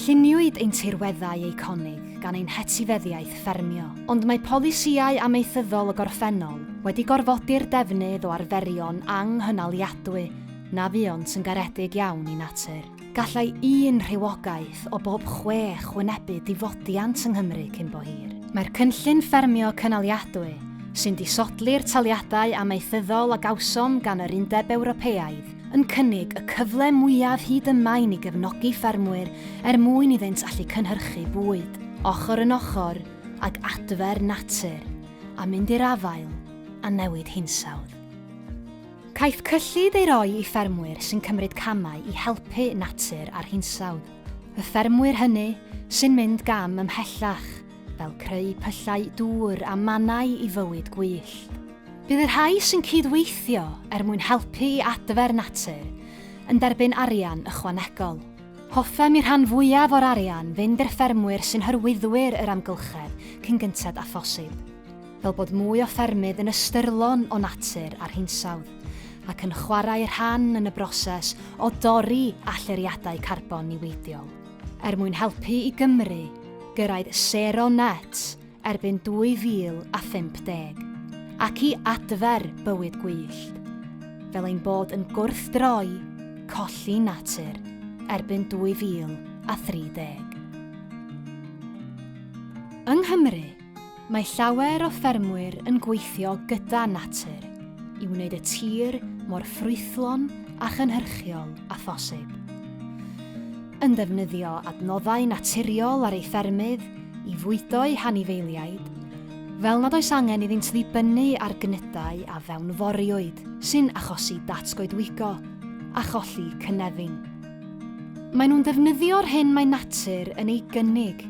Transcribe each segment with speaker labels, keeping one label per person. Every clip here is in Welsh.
Speaker 1: Lluniwyd ein tirweddau eiconig gan ein hetifeddiaeth ffermio, ond mae polisïau amaethyddol y gorffennol wedi gorfodi'r defnydd o arferion anghynaliadwy na fuont yn garedig iawn i natur. Gallai un rhywogaeth o bob chwech wynebu difodiant yng Nghymru cyn bo hir. Mae'r Cynllun Ffermio Cynaliadwy, sy'n disodli'r taliadau amaethyddol a gawsom gan yr Undeb Ewropeaidd, yn cynnig y cyfle mwyaf hyd yma i ni gefnogi ffermwyr er mwyn iddynt allu cynhyrchu bwyd, ochr yn ochr ag adfer natur a mynd i'r afael â newid hinsawdd. Caiff cyllid ei roi i ffermwyr sy'n cymryd camau i helpu natur a'r hinsawdd, y ffermwyr hynny sy'n mynd gam ymhellach, fel creu pyllau dŵr a mannau i fywyd gwyllt. Bydd y rhai sy'n cyd-weithio er mwyn helpu i adfer natur yn derbyn arian ychwanegol. Hoffem i'r rhan fwyaf o'r arian fynd i'r ffermwyr sy'n hyrwyddwyr yr amgylchedd cyn gynted â phosib, fel bod mwy o ffermydd yn ystyrlon o natur a'r hinsawdd, ac yn chwarae rhan yn y broses o dorri allyriadau carbon niweidiol, er mwyn helpu i Gymru gyrraedd sero net erbyn 2050, ac i adfer bywyd gwyllt, fel ein bod yn gwrthdroi colli natur erbyn 2030. Yng Nghymru, mae llawer o ffermwyr yn gweithio gyda natur i wneud y tir mor ffrwythlon a chynhyrchiol â phosib. Yn defnyddio adnoddau naturiol ar eu ffermydd i fwydo'u hanifeiliaid, fel nad oes angen iddynt ddibynnu ar gnydau a fewnforiwyd sy'n achosi datgoedwigo a cholli cynefin. Maen nhw'n defnyddio'r hyn mae natur yn ei gynnig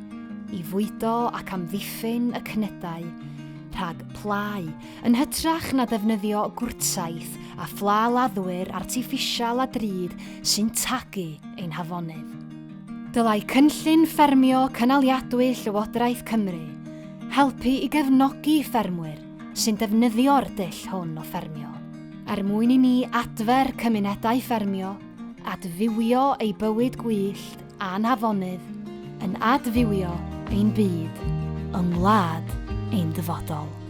Speaker 1: i fwydo ac amddiffyn y cnydau rhag plâu, yn hytrach na defnyddio gwrtaith a phla-laddwyr artiffisial a drud sy'n tagu ein hafonydd. Dylai Cynllun Ffermio Cynaliadwy Llywodraeth Cymru helpu i gefnogi ffermwyr sy'n defnyddio'r dull hwn o ffermio, er mwyn i ni adfer cymunedau ffermio, adfywio eu bywyd gwyllt a'n hafonydd, yn adfywio ein byd yng ngwlad ein dyfodol.